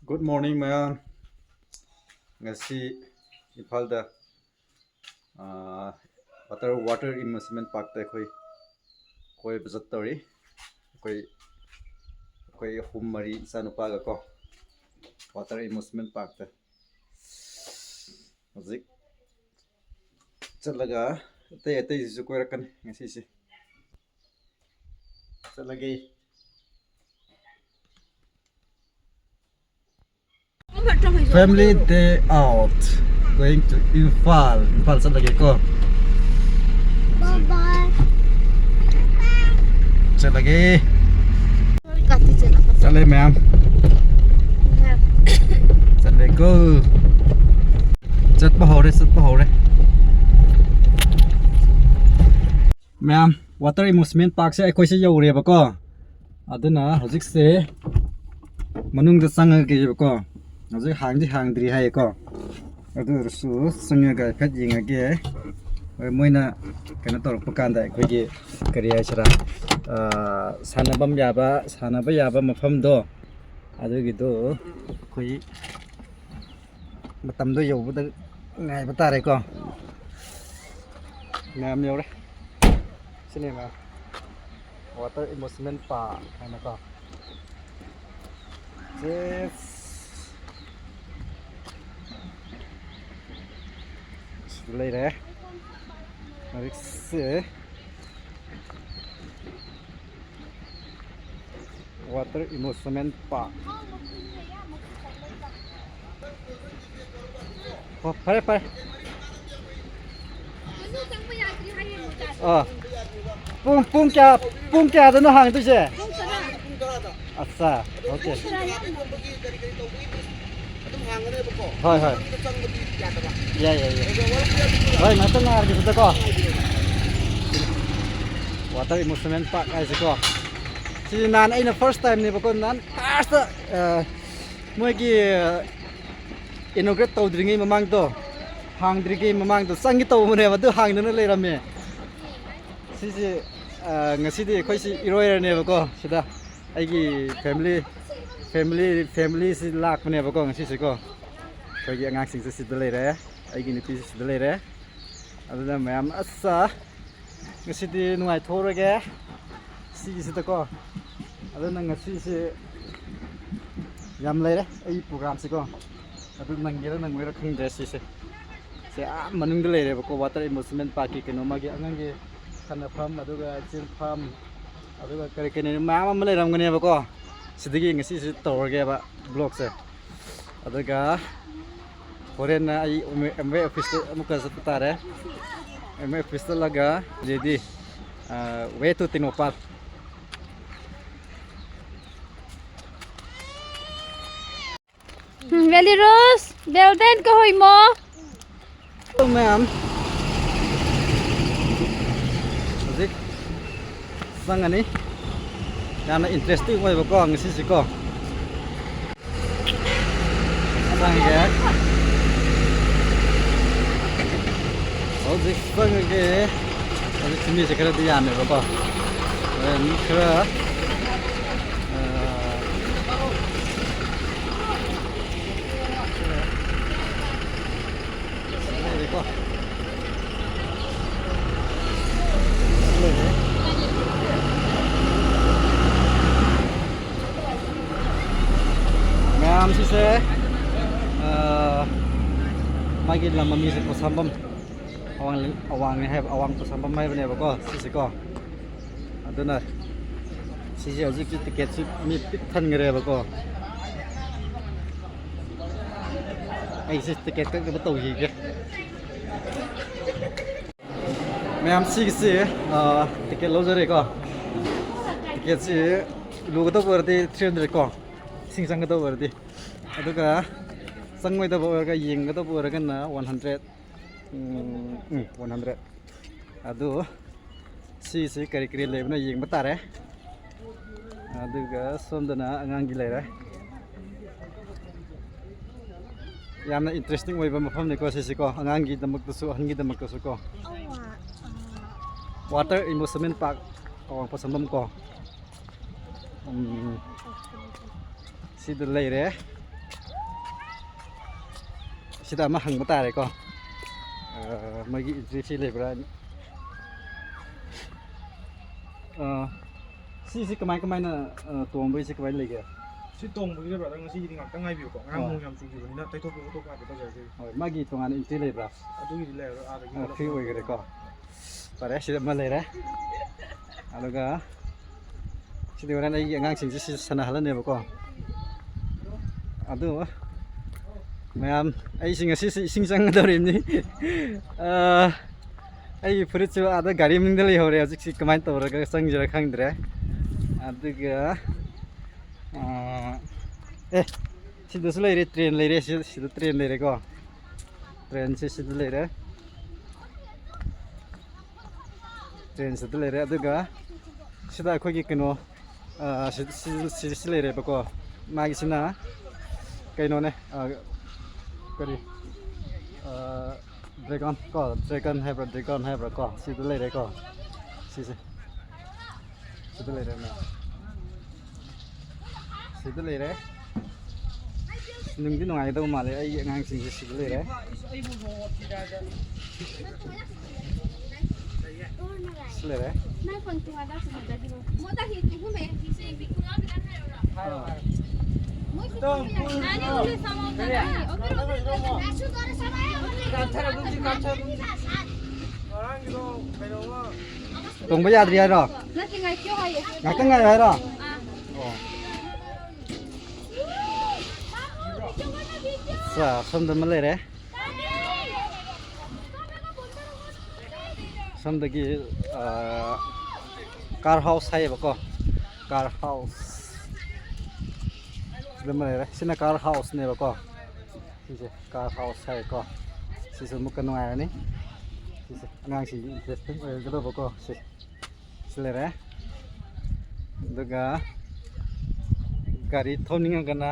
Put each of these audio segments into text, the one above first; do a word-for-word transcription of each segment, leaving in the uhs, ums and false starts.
Good morning, ꯃꯌꯥꯝ꯫ ꯉꯁꯤ ꯏꯝꯐꯥꯜꯗ, ꯑꯥ, water, water amusement parkꯇ ꯑꯩꯈꯣꯏ ꯀꯣꯏꯕ ꯆꯠꯇꯧꯔꯤ꯫ ꯑꯩꯈꯣꯏ, ꯑꯩꯈꯣꯏ ꯑꯍꯨꯝ ꯃꯔꯤ, ꯏꯆꯥꯅꯨꯄꯥꯒ ꯀꯣ, water amusement parkꯇ ꯍꯧꯖꯤꯛ ꯆꯠꯂꯒ ꯑꯇꯩ ꯑꯇꯩꯁꯤꯁꯨ ꯀꯣꯏꯔꯛꯀꯅꯤ ꯉꯁꯤꯁꯦ꯫ ꯆꯠꯂꯒꯦ꯫ Family day out, going to Imphal. Imphal ꯆꯠꯂꯒꯦꯀꯣ꯫ Bye bye. ꯆꯠꯂꯒꯦ꯫ ꯆꯠꯂꯦ ꯃꯌꯥꯝ꯫ ꯆꯠꯂꯦꯀꯣ꯫ ꯆꯠꯄ ꯍꯧꯔꯦ, ꯆꯠꯄ ꯍꯧꯔꯦ꯫ ꯃꯌꯥꯝ, water amusement parkꯁꯦ ꯑꯩꯈꯣꯏꯁꯦ ꯌꯧꯔꯦꯕꯀꯣ꯫ ꯑꯗꯨꯅ ꯍꯧꯖꯤꯛꯁꯦ ꯃꯅꯨꯡꯗ ꯆꯪꯉꯒꯦꯕꯀꯣ꯫ ꯍꯧꯖꯤꯛ ꯍꯥꯡꯗꯤ ꯍꯥꯡꯗ꯭ꯔꯤ ꯍꯥꯏꯌꯦꯀꯣ꯫ ꯑꯗꯨ ꯑꯣꯏꯔꯁꯨ ꯆꯪꯉꯒ ꯍꯥꯏꯐꯦꯠ ꯌꯦꯡꯉꯒꯦ꯫ ꯍꯣꯏ, ꯃꯣꯏꯅ ꯀꯩꯅꯣ ꯇꯧꯔꯛꯄ ꯀꯥꯟꯗ ꯑꯩꯈꯣꯏꯒꯤ, ꯀꯔꯤ ꯍꯥꯏꯁꯤꯔꯥ, ꯑꯥ, ꯁꯥꯟꯅꯐꯝ ꯌꯥꯕ, ꯁꯥꯟꯅꯕ ꯌꯥꯕ ꯃꯐꯝꯗꯣ, ꯑꯗꯨꯒꯤꯗꯣ ꯑꯩꯈꯣꯏ ꯃꯇꯝꯗꯣ ꯌꯧꯕꯗ ꯉꯥꯏꯕ ꯇꯥꯔꯦꯀꯣ꯫ ꯃꯌꯥꯝ ꯌꯧꯔꯦ꯫ ꯁꯤꯅꯦ ꯃꯌꯥꯝ, water amusement park ꯍꯥꯏꯅꯀꯣ꯫ ꯁꯤꯗ ꯂꯩꯔꯦ꯫ ꯍꯧꯖꯤꯛꯁꯦ water amusement park꯫ ꯑꯣ, ꯐꯔꯦ, ꯐꯔꯦ꯫ ꯑꯥ꯫ ꯄꯨꯡ, ꯄꯨꯡ ꯀꯌꯥ, ꯄꯨꯡ ꯀꯌꯥꯗꯅꯣ ꯍꯥꯡꯗꯣꯏꯁꯦ? ꯑꯠꯆꯥ, okay꯫ ꯍꯣꯏ, ꯍꯣꯏ꯫ ꯌꯥꯏ, ꯌꯥꯏ, ꯌꯥꯏ꯫ ꯍꯣꯏ, ꯉꯥꯛꯇꯪ ꯉꯥꯏꯔꯒꯦ ꯁꯤꯗꯀꯣ꯫ Water amusement park ꯍꯥꯏꯁꯦꯀꯣ꯫ ꯁꯤ ꯅꯍꯥꯟ ꯑꯩꯅ first timeꯅꯦꯕꯀꯣ꯫ ꯅꯍꯥꯟ first, ꯑ, ꯃꯣꯏꯒꯤ inaugurate ꯇꯧꯗ꯭ꯔꯤꯉꯩ ꯃꯃꯥꯡꯗꯣ, ꯍꯥꯡꯗ꯭ꯔꯤꯉꯩ ꯃꯃꯥꯡꯗꯣ ꯆꯪꯒꯦ ꯇꯧꯕꯅꯦꯕ, ꯑꯗꯨ ꯍꯥꯡꯗꯅ ꯂꯩꯔꯝꯃꯦ꯫ ꯁꯤꯁꯦ, ꯑ, ꯉꯁꯤꯗꯤ ꯑꯩꯈꯣꯏꯁꯤ ꯏꯔꯣꯏꯔꯅꯦꯕꯀꯣ꯫ ꯁꯤꯗ ꯑꯩꯒꯤ family ꯐꯦꯃꯤꯂꯤ ꯐꯦꯃꯤꯂꯤꯁꯤ ꯂꯥꯛꯄꯅꯦꯕꯀꯣ ꯉꯁꯤꯁꯤꯀꯣ꯫ ꯑꯩꯈꯣꯏꯒꯤ ꯑꯉꯥꯡꯁꯤꯡꯁꯨ ꯁꯤꯗ ꯂꯩꯔꯦ, ꯑꯩꯒꯤ ꯅꯨꯄꯤꯁꯨ ꯁꯤꯗ ꯂꯩꯔꯦ꯫ ꯑꯗꯨꯅ ꯃꯌꯥꯝ ꯑꯁ ꯉꯁꯤꯗꯤ ꯅꯨꯡꯉꯥꯏꯊꯣꯛꯎꯔꯒꯦ ꯁꯤꯒꯤꯁꯤꯗꯀꯣ꯫ ꯑꯗꯨꯅ ꯉꯁꯤꯁꯤ ꯌꯥꯝ ꯂꯩꯔꯦ ꯑꯩ ꯄ꯭ꯔꯣꯒ꯭ꯔꯥꯝꯁꯤꯀꯣ꯫ ꯑꯗꯨ ꯅꯪꯒꯦꯔꯥ ꯅꯪꯉꯣꯏꯔꯥ ꯈꯪꯗ꯭ꯔꯦ ꯁꯤꯁꯦ꯫ ꯁꯦ ꯑꯥ ꯃꯅꯨꯡꯗ ꯂꯩꯔꯦꯕꯀꯣ, ꯋꯥꯇꯔ ꯑꯦꯃ꯭ꯌꯨꯁꯃꯦꯟ ꯄꯥꯔꯛꯀꯤ ꯀꯩꯅꯣ ꯃꯥꯒꯤ ꯑꯉꯥꯡꯒꯤ ꯁꯥꯟꯅꯐꯝ, ꯑꯗꯨꯒ ꯆꯦꯟꯐꯝ, ꯑꯗꯨꯒ ꯀꯔꯤ ꯀꯔꯤ ꯃꯌꯥꯝ ꯑꯃ ꯂꯩꯔꯝꯒꯅꯦꯕꯀꯣ꯫ ꯁꯤꯗꯒꯤ ꯉꯁꯤꯁꯤ ꯇꯧꯔꯒꯦꯕ ꯕ꯭ꯂꯣꯛꯁꯦ꯫ ꯑꯗꯨꯒ ꯍꯣꯔꯦꯟꯅ ꯑꯩ ꯑꯦꯝ ꯑꯦ ꯑꯣꯐꯤꯁꯇ ꯑꯃꯨꯛꯀ ꯆꯠꯄ ꯇꯥꯔꯦ꯫ ꯑꯦꯝ ꯑꯦ ꯑꯣꯐꯤꯁ ꯆꯠꯂꯒ ꯑꯗꯩꯗꯤ ꯋꯦ ꯇꯨ ꯇꯦꯡꯅꯧꯄꯜ꯫ ꯕꯦꯂꯤꯔꯣꯁ, ꯕꯦꯜꯗꯦꯟ ꯀ ꯍꯣꯏꯃꯣ꯫ ꯃꯌꯥꯝ ꯍꯧꯖꯤꯛ ꯆꯪꯉꯅꯤ꯫ ꯌꯥꯝꯅ ꯏꯟꯇꯔꯦꯁꯇꯤꯡ ꯑꯣꯏꯕꯀꯣ ꯉꯁꯤꯁꯤꯀꯣ꯫ ꯆꯪꯉꯒꯦ꯫ ꯍꯧꯖꯤꯛ ꯆꯪꯉꯒꯦ꯫ ꯍꯧꯖꯤꯛ ꯃꯤꯁꯦ ꯈꯔꯗꯤ ꯌꯥꯝꯃꯦꯕꯀꯣ꯫ ꯃꯤ ꯈꯔ ꯃꯌꯥꯝꯁꯤꯁꯦ ꯃꯥꯒꯤ ꯂꯝ ꯃꯃꯤꯡꯁꯦ ꯄꯣꯠꯁꯥꯝꯕꯝ ꯑꯋꯥꯡ ꯑꯋꯥꯡꯅꯦ ꯍꯥꯏꯕ, ꯑꯋꯥꯡ ꯄꯣꯠꯁꯥꯝꯕꯝ ꯍꯥꯏꯕꯅꯦꯕꯀꯣ ꯁꯤꯁꯦꯀꯣ꯫ ꯑꯗꯨꯅ ꯁꯤꯁꯦ ꯍꯧꯖꯤꯛꯀꯤ ꯇꯤꯀꯦꯠꯁꯤ ꯃꯤ ꯄꯤꯛ ꯊꯟꯈ꯭ꯔꯦꯕꯀꯣ꯫ ꯑꯩꯁꯦ ꯇꯤꯀꯦꯠ ꯀꯛꯅꯕ ꯇꯧꯈꯤꯒꯦ꯫ ꯃꯌꯥꯝ ꯁꯤꯒꯤꯁꯤ ꯇꯤꯀꯦꯠ ꯂꯧꯖꯔꯦꯀꯣ꯫ ꯇꯤꯀꯦꯠꯁꯤ ꯂꯨꯒꯗꯧꯕ ꯑꯣꯏꯔꯗꯤ ꯊ꯭ꯔꯤ ꯍꯟꯗ꯭ꯔꯦꯠ ꯀꯣ, ꯏꯁꯤꯡ ꯆꯪꯒꯗꯧꯕ ꯑꯣꯏꯔꯗꯤ꯫ ꯑꯗꯨꯒ ꯆꯪꯉꯣꯏꯗꯕ ꯑꯣꯏꯔꯒ ꯌꯦꯡꯒꯗꯧꯕ ꯑꯣꯏꯔꯒꯅ ꯋꯥꯟ ꯍꯟꯗ꯭ꯔꯦꯠ꯫ ꯎꯝ, ꯎꯝ, ꯋꯥꯟ ꯍꯟꯗ꯭ꯔꯦꯠ꯫ ꯑꯗꯨ ꯁꯤꯁꯤ ꯀꯔꯤ ꯀꯔꯤ ꯂꯩꯕꯅꯣ ꯌꯦꯡꯕ ꯇꯥꯔꯦ꯫ ꯑꯗꯨꯒ ꯁꯣꯝꯗꯅ ꯑꯉꯥꯡꯒꯤ ꯂꯩꯔꯦ꯫ ꯌꯥꯝꯅ ꯏꯟꯇꯔꯦꯁꯇꯤꯡ ꯑꯣꯏꯕ ꯃꯐꯝꯅꯤꯀꯣ ꯁꯤꯁꯤꯀꯣ, ꯑꯉꯥꯡꯒꯤꯗꯃꯛꯇꯁꯨ ꯑꯍꯟꯒꯤꯗꯃꯛꯇꯁꯨ ꯀꯣ꯫ ꯋꯥꯇꯔ ꯑꯦꯃ꯭ꯌꯨꯁꯃꯦꯟ ꯄꯥꯔꯛ ꯑꯋꯥꯡ ꯄꯣꯠꯁꯝꯕꯝ ꯀꯣ꯫ ꯎꯝ, ꯁꯤꯗ ꯂꯩꯔꯦ꯫ ꯁꯤꯗ ꯑꯃ ꯍꯪꯕ ꯇꯥꯔꯦꯀꯣ꯫ ꯑ, ꯃꯣꯏꯒꯤ entry fee ꯂꯩꯕ꯭ꯔꯥ? ꯑ, ꯁꯤꯁꯤ ꯀꯃꯥꯏ ꯀꯃꯥꯏꯅ, ꯑ, ꯇꯣꯡꯕꯒꯤꯁꯤ ꯀꯃꯥꯏꯅ ꯂꯩꯒꯦ? ꯁꯤ ꯇꯣꯡꯕꯒꯤꯗ, brother, ꯉꯁꯤꯒꯤꯗꯤ ꯉꯥꯛꯇꯪ ꯉꯥꯏꯕꯤꯌꯨꯀꯣ꯫ ꯉꯔꯥꯡ ꯑꯥ꯫ ꯅꯣꯡ ꯌꯥꯝ ꯆꯨꯈꯤꯕꯅꯤꯅ ꯇꯩꯊꯣꯛꯄ ꯈꯣꯠꯇꯣꯛꯄ ꯍꯥꯏꯐꯦꯠ ꯇꯧꯖꯔꯛꯀꯦ꯫ ꯍꯣꯏ, ꯃꯥꯒꯤ ꯇꯣꯉꯥꯟꯅ entry ꯂꯩꯕ꯭ꯔꯥ? ꯑꯗꯨꯒꯤꯗꯤ ꯂꯩꯔꯔꯣꯏ, ꯑꯥꯗꯒꯤ ꯑ, ꯂꯧꯊꯣꯛꯄ free ꯑꯣꯏꯈꯔꯦꯀꯣ꯫ ꯐꯔꯦ, ꯁꯤꯗ ꯑꯃ ꯂꯩꯔꯦ꯫ ꯑꯗꯨꯒ ꯁꯤꯗꯤ ꯍꯣꯔꯦꯟ ꯑꯩꯒꯤ ꯑꯉꯥꯡꯁꯤꯡꯁꯦ ꯁꯤꯗ ꯁꯥꯟꯅꯍꯜꯂꯅꯦꯕꯀꯣ꯫ ꯑꯗꯨ ꯃꯌꯥꯝ, ꯑꯩꯁꯤ ꯉꯁꯤꯁꯤ ꯏꯁꯤꯡ ꯆꯪꯒꯗꯧꯔꯤꯕꯅꯤ꯫ ꯑ, ꯑꯩꯒꯤ ꯐꯨꯔꯤꯠꯁꯨ ꯑꯥꯗ ꯒꯥꯔꯤ ꯃꯅꯨꯡꯗ ꯂꯩꯍꯧꯔꯦ꯫ ꯍꯧꯖꯤꯛꯁꯤ ꯀꯃꯥꯏꯅ ꯇꯧꯔꯒ ꯆꯪꯁꯤꯔ ꯈꯪꯗ꯭ꯔꯦ꯫ ꯑꯗꯨꯒ, ꯑ, ꯑꯦ, ꯁꯤꯗꯁꯨ ꯂꯩꯔꯦ, train ꯂꯩꯔꯦ꯫ ꯁꯤ-, ꯁꯤꯗ train ꯂꯩꯔꯦꯀꯣ꯫ Trainꯁꯦ ꯁꯤꯗ ꯂꯩꯔꯦ꯫ Train ꯁꯤꯗ ꯂꯩꯔꯦ꯫ ꯑꯗꯨꯒ ꯁꯤꯗ ꯑꯩꯈꯣꯏꯒꯤ ꯀꯩꯅꯣ, ꯑ, ꯁꯤ, ꯁꯤ, ꯁꯤ, ꯁꯤ ꯂꯩꯔꯦꯕꯀꯣ꯫ ꯃꯥꯒꯤꯁꯤꯅ ꯀꯩꯅꯣꯅꯦ, ꯑ, ꯀꯔꯤ, ꯑ, dragon ꯀꯣ, dragon ꯍꯥꯏꯕ꯭ꯔꯥ, dragon ꯍꯥꯏꯕ꯭ꯔꯥ ꯀꯣ, ꯁꯤꯗ ꯂꯩꯔꯦꯀꯣ꯫ ꯁꯤꯁꯦ ꯁꯤꯗ ꯂꯩꯔꯦ꯫ ꯁꯤꯗ ꯂꯩꯔꯦ꯫ ꯅꯨꯡꯗꯤ ꯅꯨꯡꯉꯥꯏꯒꯗꯧ ꯃꯥꯜꯂꯦ꯫ ꯑꯩꯒꯤ ꯑꯉꯥꯡꯁꯤꯡꯁꯦ ꯁꯤꯗ ꯂꯩꯔꯦ꯫ ꯁꯤ ꯂꯩꯔꯦ꯫ ꯇꯣꯡꯕ ꯌꯥꯗ꯭ꯔꯤ ꯍꯥꯏꯔꯣ? ꯅꯠꯇꯦ, ꯉꯥꯏꯈꯣ ꯍꯥꯏꯌꯦ꯫ ꯉꯥꯛꯇꯪ ꯉꯥꯏꯌꯣ ꯍꯥꯏꯔꯣ? ꯑꯥ꯫ ꯑꯣ꯫ ꯁꯥ, ꯁꯣꯝꯗ ꯑꯃ ꯂꯩꯔꯦ꯫ ꯁꯣꯝꯗꯒꯤ, ꯑ, car house ꯍꯥꯏꯌꯦꯕꯀꯣ꯫ Car house꯫ ꯁꯤꯗ ꯑꯃ ꯂꯩꯔꯦ꯫ ꯁꯤꯅ car houseꯅꯦꯕꯀꯣ꯫ ꯁꯤꯁꯦ car house ꯍꯥꯏꯌꯦꯀꯣ꯫ ꯁꯤꯁꯨ ꯑꯃꯨꯛꯀ ꯅꯨꯡꯉꯥꯏꯔꯅꯤ꯫ ꯁꯤꯁꯦ ꯑꯉꯥꯡꯁꯤꯡꯒꯤ interesting ꯑꯣꯏꯒꯗꯕꯀꯣ꯫ ꯁꯤ ꯁꯤ ꯂꯩꯔꯦ꯫ ꯑꯗꯨꯒ ꯒꯥꯔꯤ ꯊꯧꯅꯤꯡꯉꯒꯅ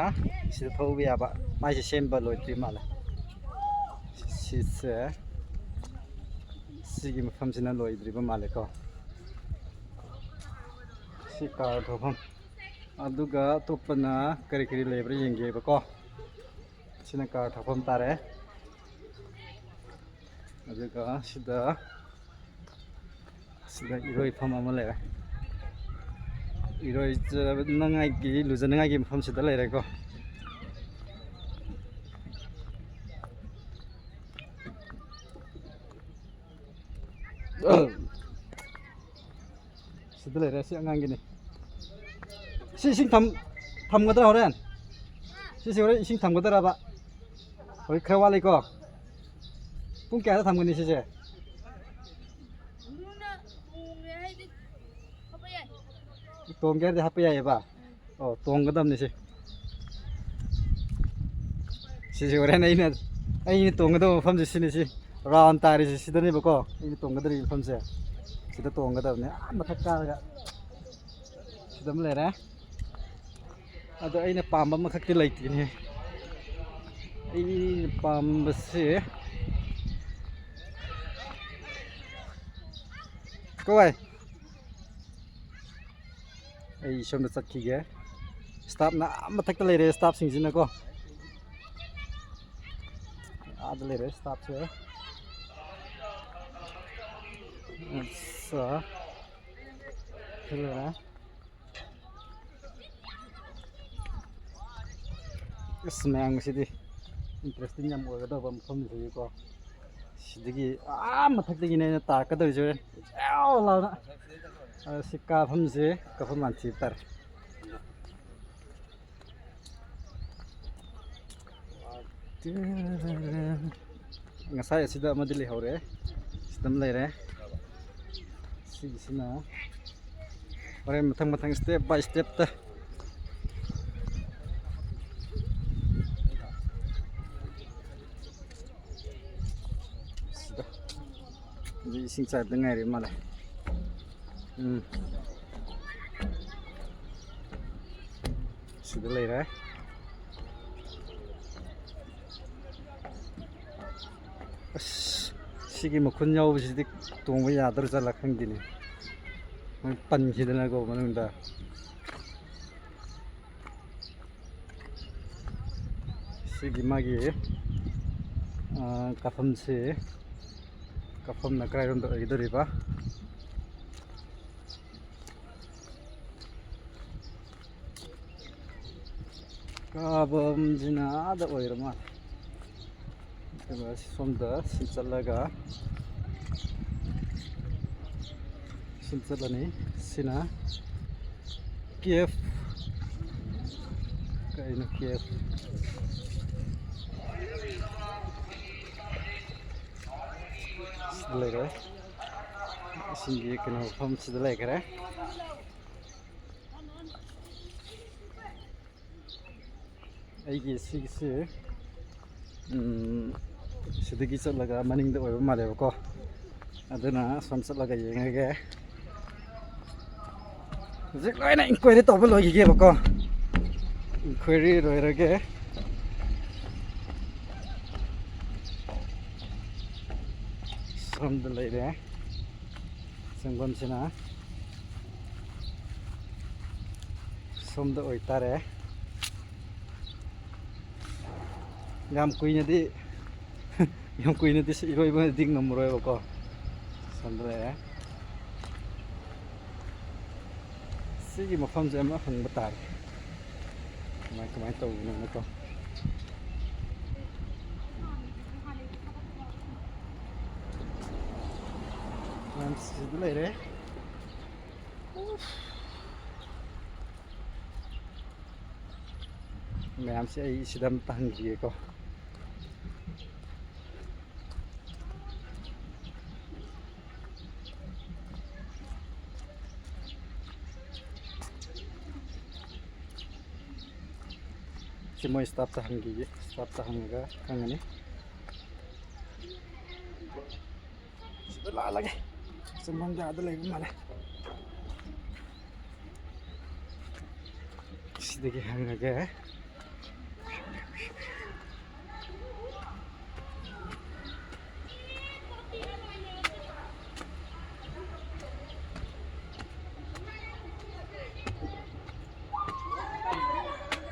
ꯁꯤꯗ ꯊꯧꯕ ꯌꯥꯕ꯫ ꯃꯥꯏꯁꯦ ꯁꯦꯝꯕ ꯂꯣꯏꯗ꯭ꯔꯤ ꯃꯥꯜꯂꯦ꯫ ꯁꯤꯁꯦ, ꯁꯤꯒꯤ ꯃꯐꯝꯁꯤꯅ ꯂꯣꯏꯗ꯭ꯔꯤꯕ ꯃꯥꯜꯂꯦꯀꯣ꯫ ꯁꯤ car ꯊꯧꯐꯝ꯫ ꯑꯗꯨꯒ ꯑꯇꯣꯞꯄꯅ ꯀꯔꯤ ꯀꯔꯤ ꯂꯩꯕ꯭ꯔꯥ ꯌꯦꯡꯒꯦꯕꯀꯣ꯫ ꯁꯤꯅ ꯀꯥꯔ ꯊꯛꯐꯝ ꯇꯥꯔꯦ꯫ ꯑꯗꯨꯒ ꯁꯤꯗ, ꯁꯤꯗ ꯏꯔꯣꯏꯐꯝ ꯑꯃ ꯂꯩꯔꯦ꯫ ꯏꯔꯣꯏꯖꯅꯉꯥꯏꯒꯤ, ꯂꯨꯖꯅꯉꯥꯏꯒꯤ ꯃꯐꯝꯁꯤꯗ ꯂꯩꯔꯦꯀꯣ꯫ ꯁꯤꯗ ꯂꯩꯔꯦ, ꯁꯤ ꯑꯉꯥꯡꯒꯤꯅꯤ꯫ ꯁꯤ ꯏꯁꯤꯡ ꯊꯝ-, ꯊꯝꯒꯗ꯭ꯔꯥ ꯍꯣꯔꯦꯟ? ꯁꯤꯁꯦ ꯍꯣꯔꯦꯟ ꯏꯁꯤꯡ ꯊꯝꯒꯗ꯭ꯔꯕ? ꯍꯧꯖꯤꯛ ꯈꯔ ꯋꯥꯠꯂꯤꯀꯣ꯫ ꯄꯨꯡ ꯀꯌꯥꯗ ꯊꯝꯒꯅꯤ ꯁꯤꯁꯦ? ꯇꯣꯡꯒꯦ ꯍꯥꯏꯔꯗꯤ ꯍꯥꯞꯄ ꯌꯥꯏꯌꯦꯕ? ꯑꯣ, ꯇꯣꯡꯒꯗꯕꯅꯤ ꯁꯤ꯫ ꯁꯤꯁꯦ ꯍꯣꯔꯦꯟ ꯑꯩꯅ, ꯑꯩꯅ ꯇꯣꯡꯒꯗꯕ ꯃꯐꯝꯁꯦ ꯁꯤꯅꯤ, ꯁꯤ꯫ ꯔꯥꯎꯟ ꯇꯥꯔꯤꯁꯦ ꯁꯤꯗꯅꯦꯕꯀꯣ, ꯑꯩꯅ ꯇꯣꯡꯒꯗꯧꯔꯤꯕ ꯃꯐꯝꯁꯦ꯫ ꯁꯤꯗ ꯇꯣꯡꯒꯗꯕꯅꯦ꯫ ꯑꯥ ꯃꯊꯛ ꯀꯥꯔꯒ ꯁꯤꯗ ꯑꯃ ꯂꯩꯔꯦ꯫ ꯑꯗꯣ ꯑꯩꯅ ꯄꯥꯝꯕ ꯑꯃꯈꯛꯇꯤ ꯂꯩꯇꯦꯅꯦ꯫ ꯑꯩꯅ ꯄꯥꯝꯕꯁꯦ, ꯀꯋꯥꯏ? ꯑꯩ ꯁꯣꯝꯗ ꯆꯠꯈꯤꯒꯦ꯫ ꯁ꯭ꯇꯥꯐꯅ ꯑꯥ ꯃꯊꯛꯇ ꯂꯩꯔꯦ, ꯁ꯭ꯇꯥꯐꯁꯤꯡꯁꯤꯅꯀꯣ꯫ ꯑꯥꯗ ꯂꯩꯔꯦ ꯁ꯭ꯇꯥꯐꯁꯦ꯫ ꯑꯠꯁꯥ꯫ ꯁꯤ ꯂꯩꯔꯦ꯫ ꯑꯁ, ꯃꯌꯥꯝ, ꯉꯁꯤꯗꯤ ꯏꯟꯇꯔꯦꯁꯇꯤꯡ ꯌꯥꯝ ꯑꯣꯏꯒꯗꯕ ꯃꯐꯝꯁꯤꯗꯤꯀꯣ꯫ ꯁꯤꯗꯒꯤ ꯑꯥ ꯃꯊꯛꯇꯒꯤꯅꯦ ꯑꯩꯅ ꯇꯥꯔꯛꯀꯗꯧꯔꯤꯁꯦ ꯍꯣꯔꯦꯟ꯫ ꯌꯥꯎ ꯂꯥꯎꯅ꯫ ꯑꯗꯣ ꯁꯤ ꯀꯥꯐꯝꯁꯦ, ꯀꯥꯐꯝ ꯃꯥꯟꯊꯤꯕ ꯇꯥꯔꯦ꯫ ꯉꯁꯥꯏ ꯑꯁꯤꯗ ꯑꯃꯗꯤ ꯂꯩꯍꯧꯔꯦ꯫ ꯁꯤꯗ ꯑꯃ ꯂꯩꯔꯦ꯫ ꯁꯤꯒꯤꯁꯤꯅ ꯍꯣꯔꯦꯟ ꯃꯊꯪ ꯃꯊꯪ step by step ꯇ꯫ ꯁꯤꯗ꯫ ꯍꯧꯖꯤꯛ ꯏꯁꯤꯡ ꯆꯥꯏꯕꯗ ꯉꯥꯏꯔꯤ ꯃꯥꯜꯂꯦ꯫ ꯎꯝ꯫ ꯁꯤꯗ ꯂꯩꯔꯦ꯫ ꯑꯁ, ꯁꯤꯒꯤ ꯃꯈꯨꯟ ꯌꯥꯎꯕꯁꯤꯗꯤ ꯇꯣꯡꯕ ꯌꯥꯗ꯭ꯔꯥ ꯖꯥꯠꯂꯥ ꯈꯪꯗꯦꯅꯦ꯫ ꯃꯣꯏ ꯄꯟꯈꯤꯗꯅꯀꯣ ꯃꯅꯨꯡꯗ꯫ ꯁꯤꯒꯤ ꯃꯥꯒꯤ, ꯑ, ꯀꯥꯐꯝꯁꯤ, ꯀꯥꯐꯝꯅ ꯀꯗꯥꯏꯔꯣꯝꯗ ꯑꯣꯏꯒꯗꯧꯔꯤꯕ? ꯀꯥꯐꯝꯁꯤꯅ ꯑꯥꯗ ꯑꯣꯏꯔ ꯃꯥꯜꯂꯦ꯫ ꯑꯗꯨꯒ ꯁꯣꯝꯗ ꯁꯤ ꯆꯠꯂꯒ, ꯁꯤ ꯆꯠꯂꯅꯤ꯫ ꯁꯤꯅ ꯀꯦꯐ꯫ ꯀꯩꯅꯣ ꯀꯦꯐ? ꯁꯤꯗ ꯂꯩꯔꯦ꯫ ꯏꯁꯤꯡꯒꯤ ꯀꯩꯅꯣ ꯃꯐꯝ ꯁꯤꯗ ꯂꯩꯈꯔꯦ꯫ ꯑꯩꯒꯤ ꯁꯤꯒꯤꯁꯤ, ꯎꯝ, ꯁꯤꯗꯒꯤ ꯆꯠꯂꯒ ꯃꯅꯤꯡꯗ ꯑꯣꯏꯕ ꯃꯥꯜꯂꯦꯕꯀꯣ꯫ ꯑꯗꯨꯅ ꯑꯁꯣꯝ ꯆꯠꯂꯒ ꯌꯦꯡꯉꯒꯦ꯫ ꯍꯧꯖꯤꯛ ꯂꯣꯏꯅ ꯏꯟꯀ꯭ꯋꯥꯏꯔꯤ ꯇꯧꯕ ꯂꯣꯏꯈꯤꯒꯦꯕꯀꯣ꯫ ꯏꯟꯀ꯭ꯋꯥꯏꯔꯤ ꯂꯣꯏꯔꯒꯦ꯫ ꯁꯣꯝꯗ ꯂꯩꯔꯦ꯫ ꯆꯪꯐꯝꯁꯤꯅ ꯁꯣꯝꯗ ꯑꯣꯏꯇꯥꯔꯦ꯫ ꯌꯥꯝ ꯀꯨꯏꯅꯗꯤ, ꯌꯥꯝ ꯀꯨꯏꯅꯗꯤ ꯁꯤ ꯏꯔꯣꯏꯕꯗꯤ ꯉꯝꯃꯔꯣꯏꯕꯀꯣ꯫ ꯁꯣꯝꯗ ꯂꯩꯔꯦ꯫ ꯁꯤꯒꯤ ꯃꯐꯝꯁꯦ ꯑꯃ ꯍꯪꯕ ꯇꯥꯔꯦ, ꯀꯃꯥꯏ, ꯀꯃꯥꯏꯅ ꯇꯧꯕꯅꯣꯅꯀꯣ꯫ ꯃꯌꯥꯝ ꯁꯤꯗ ꯂꯩꯔꯦ꯫ ꯃꯌꯥꯝꯁꯦ ꯑꯩ ꯁꯤꯗ ꯑꯝꯇ ꯍꯪꯈꯤꯒꯦꯀꯣ꯫ ꯁꯤ ꯃꯣꯏ ꯁ꯭ꯇꯥꯐꯇ ꯍꯪꯈꯤꯒꯦ, ꯁ꯭ꯇꯥꯐꯇ ꯍꯪꯉꯒ ꯈꯪꯒꯅꯤ꯫ ꯁꯤꯗ ꯂꯥꯜꯂꯒꯦ꯫ ꯆꯪꯐꯝꯗꯤ ꯑꯥꯗ ꯂꯩꯕ ꯃꯥꯜꯂꯦ꯫ ꯁꯤꯗꯒꯤ ꯍꯪꯉꯒꯦ꯫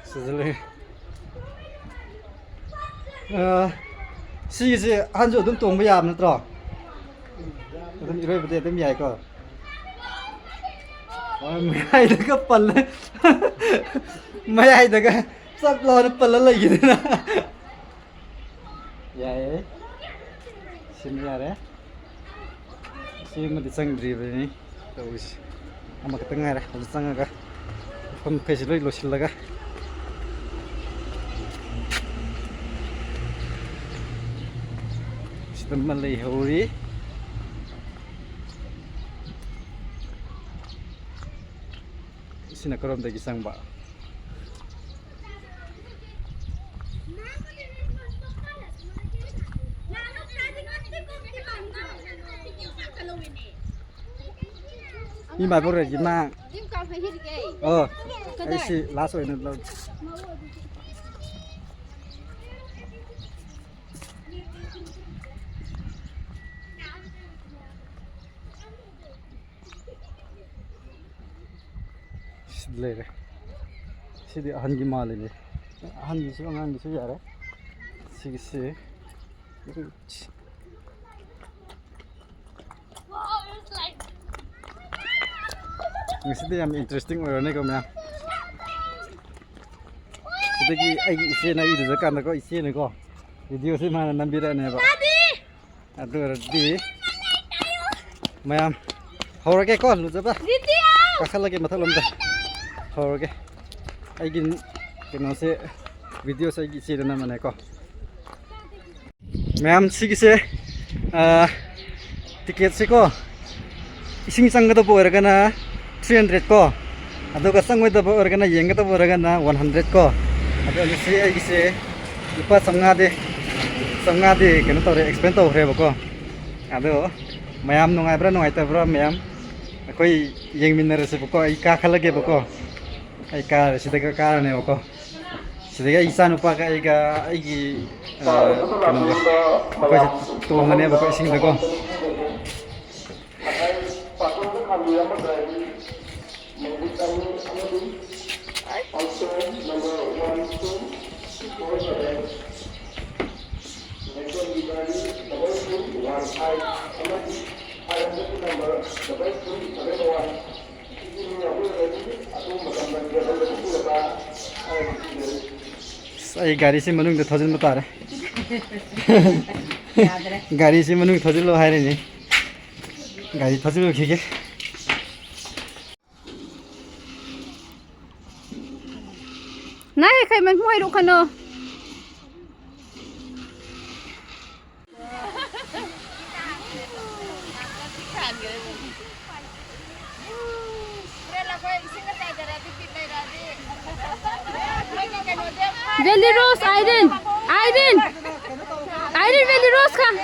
ꯁꯤꯗ ꯂꯩ꯫ ꯑ, ꯁꯤꯒꯤꯁꯦ ꯑꯍꯟꯁꯨ ꯑꯗꯨꯝ ꯇꯣꯡꯕ ꯌꯥꯕ ꯅꯠꯇ꯭ꯔꯣ? ꯑꯗꯨꯝ ꯏꯔꯣꯏꯕꯗꯤ ꯑꯗꯨꯝ ꯌꯥꯏꯀꯣ? ꯍꯣꯏ, ꯃꯌꯥꯏꯗꯒ ꯄꯜꯂꯦ꯫ ꯃꯌꯥꯏꯗꯒ ꯆꯞ ꯂꯥꯎꯅ ꯄꯜꯂ ꯂꯩꯈꯤꯗꯅ꯫ ꯌꯥꯏꯌꯦ꯫ ꯁꯤꯃ ꯌꯥꯔꯦ꯫ ꯁꯤꯃꯗꯤ ꯆꯪꯗ꯭ꯔꯤꯕꯅꯤ ꯇꯧꯔꯤꯁꯦ꯫ ꯑꯃꯈꯛꯇ ꯉꯥꯏꯔꯦ꯫ ꯍꯧꯖꯤꯛ ꯆꯪꯉꯒ ꯃꯐꯝ ꯃꯈꯩꯁꯤ ꯂꯣꯏ ꯂꯣꯏꯁꯤꯜꯂꯒ ꯁꯤꯗ ꯑꯃ ꯂꯩꯍꯧꯔꯤ꯫ ꯁꯤꯅ ꯀꯔꯣꯝꯗꯒꯤ ꯆꯪꯕ? ꯏꯃꯥ ꯕꯣꯔꯦꯒꯤ ꯃꯥ꯫ ꯑꯣ, ꯑꯩ ꯁꯤ ꯂꯥꯁ ꯑꯣꯏꯅ ꯂꯧ꯫ ꯁꯤꯗ ꯂꯩꯔꯦ꯫ ꯁꯤꯗꯤ ꯑꯍꯟꯒꯤ ꯃꯥꯜꯂꯤꯅꯦ꯫ ꯑꯍꯟꯒꯤꯁꯨ ꯑꯉꯥꯡꯒꯤꯁꯨ ꯌꯥꯔꯦ꯫ ꯁꯤꯒꯤꯁꯤ꯫ ꯉꯁꯤꯗꯤ ꯌꯥꯝ ꯏꯟꯇꯔꯦꯁꯇꯤꯡ ꯑꯣꯏꯔꯅꯤꯀꯣ ꯃꯌꯥꯝ꯫ ꯁꯤꯗꯒꯤ ꯑꯩꯒꯤ ꯏꯆꯦꯅ ꯑꯩ ꯏꯔꯨꯖꯀꯥꯟꯗꯀꯣ, ꯏꯆꯦꯅꯀꯣ ꯚꯤꯗꯤꯑꯣꯁꯤ ꯃꯥꯅ ꯅꯝꯕꯤꯔꯛꯑꯅꯦꯕ꯫ ꯑꯗꯨ ꯑꯣꯏꯔꯗꯤ ꯃꯌꯥꯝ ꯍꯧꯔꯒꯦꯀꯣ ꯂꯨꯖꯕ꯫ ꯀꯥꯈꯠꯂꯒꯦ ꯃꯊꯛꯂꯣꯝꯗ꯫ ꯍꯧꯔꯒꯦ꯫ ꯑꯩꯒꯤ ꯀꯩꯅꯣꯁꯦ, ꯚꯤꯗꯤꯑꯣꯁꯦ ꯑꯩꯒꯤ ꯏꯆꯦꯗ ꯅꯝꯃꯅꯦꯀꯣ꯫ ꯃꯌꯥꯝ ꯁꯤꯒꯤꯁꯦ, ꯑꯥ, ꯇꯤꯀꯦꯠꯁꯦꯀꯣ, ꯏꯁꯤꯡ ꯆꯪꯒꯗꯕ ꯑꯣꯏꯔꯒꯅ ꯊ꯭ꯔꯤ ꯍꯟꯗ꯭ꯔꯦꯠ ꯀꯣ, ꯑꯗꯨꯒ ꯆꯪꯉꯣꯏꯗꯕ ꯑꯣꯏꯔꯒꯅ, ꯌꯦꯡꯒꯗꯕ ꯑꯣꯏꯔꯒꯅ ꯋꯥꯟ ꯍꯟꯗ꯭ꯔꯦꯠ ꯀꯣ꯫ ꯑꯗꯣ ꯉꯁꯤ ꯑꯩꯒꯤꯁꯦ ꯂꯨꯄꯥ ꯆꯥꯝꯃꯉꯥꯗꯤ, ꯆꯥꯝꯃꯉꯥꯗꯤ ꯀꯩꯅꯣ ꯇꯧꯔꯦ, ꯑꯦꯛꯁꯄꯦꯟ ꯇꯧꯈ꯭ꯔꯦꯕꯀꯣ꯫ ꯑꯗꯣ ꯃꯌꯥꯝ ꯅꯨꯡꯉꯥꯏꯕ꯭ꯔꯥ ꯅꯨꯡꯉꯥꯏꯇꯕ꯭ꯔꯥ ꯃꯌꯥꯝ ꯑꯩꯈꯣꯏ ꯌꯦꯡꯃꯤꯟꯅꯔꯁꯦꯕꯀꯣ꯫ ꯑꯩ ꯀꯥꯈꯠꯂꯒꯦꯕꯀꯣ꯫ ꯑꯩ ꯀꯥꯔꯦ, ꯁꯤꯗꯒ ꯀꯥꯔꯅꯦꯕꯀꯣ꯫ ꯁꯤꯗꯒꯤ ꯑꯩ ꯏꯆꯥꯅꯨꯄꯥꯒ ꯑꯩꯒ ꯑꯩꯒꯤ, ꯑ, ꯀꯩꯅꯣꯒ, ꯑꯩꯈꯣꯏꯁꯦ ꯇꯣꯡꯉꯅꯦꯕꯀꯣ ꯏꯁꯤꯡꯗꯀꯣ꯫ ꯑꯩ ꯒꯥꯔꯤꯁꯤ ꯃꯅꯨꯡꯗ ꯊꯧꯖꯤꯟꯕ ꯇꯥꯔꯦ꯫ ꯒꯥꯔꯤꯁꯤ ꯃꯅꯨꯡꯗ ꯊꯧꯖꯤꯜꯂꯣ ꯍꯥꯏꯔꯤꯅꯤ꯫ ꯒꯥꯔꯤ ꯊꯧꯖꯤꯜꯂꯨꯈꯤꯒꯦ꯫ ꯅꯥꯏ ꯈꯩ ꯃꯟ ꯃꯣꯏ ꯔꯨꯈꯅꯣ꯫ Valley Rose, Irene! Irene! Irene, Valley Rose ꯈꯪ!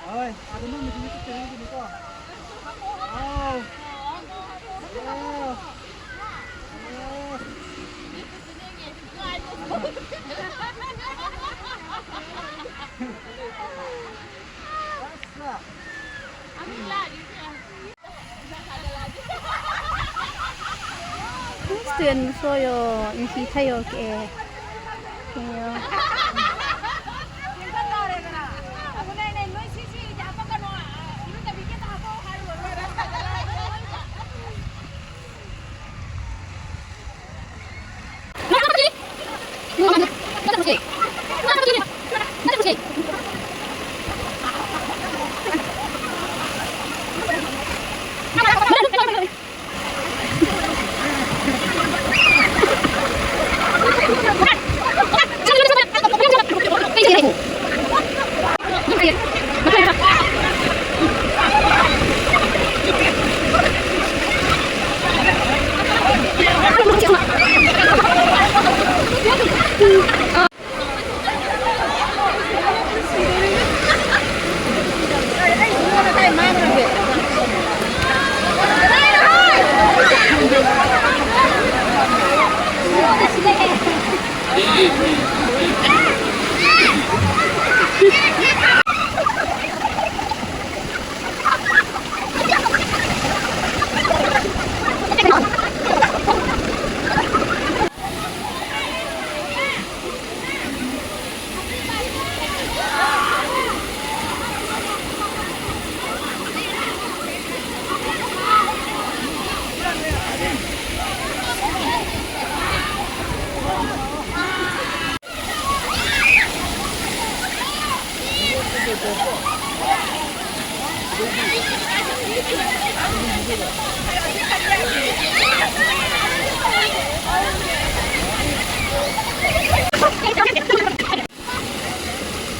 ꯍꯣꯏ, ꯑꯗꯨ ꯅꯪ ꯃꯤꯁꯤꯡꯗꯤ ꯆꯠꯇꯣꯏꯅꯦ ꯑꯗꯨꯅꯤꯀꯣ꯫ ꯑꯥꯎ꯫ ꯑꯥꯎ꯫ ꯑꯥꯎ꯫ Student soyo, insi thayo ke. Ke yo.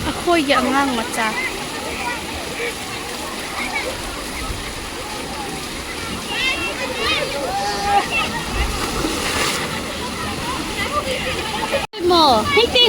ꯑꯩꯈꯣꯏꯒꯤ ꯑꯉꯥꯡ ꯃꯆꯥ꯫ ꯏꯃꯣ, ꯍꯩꯇꯦ꯫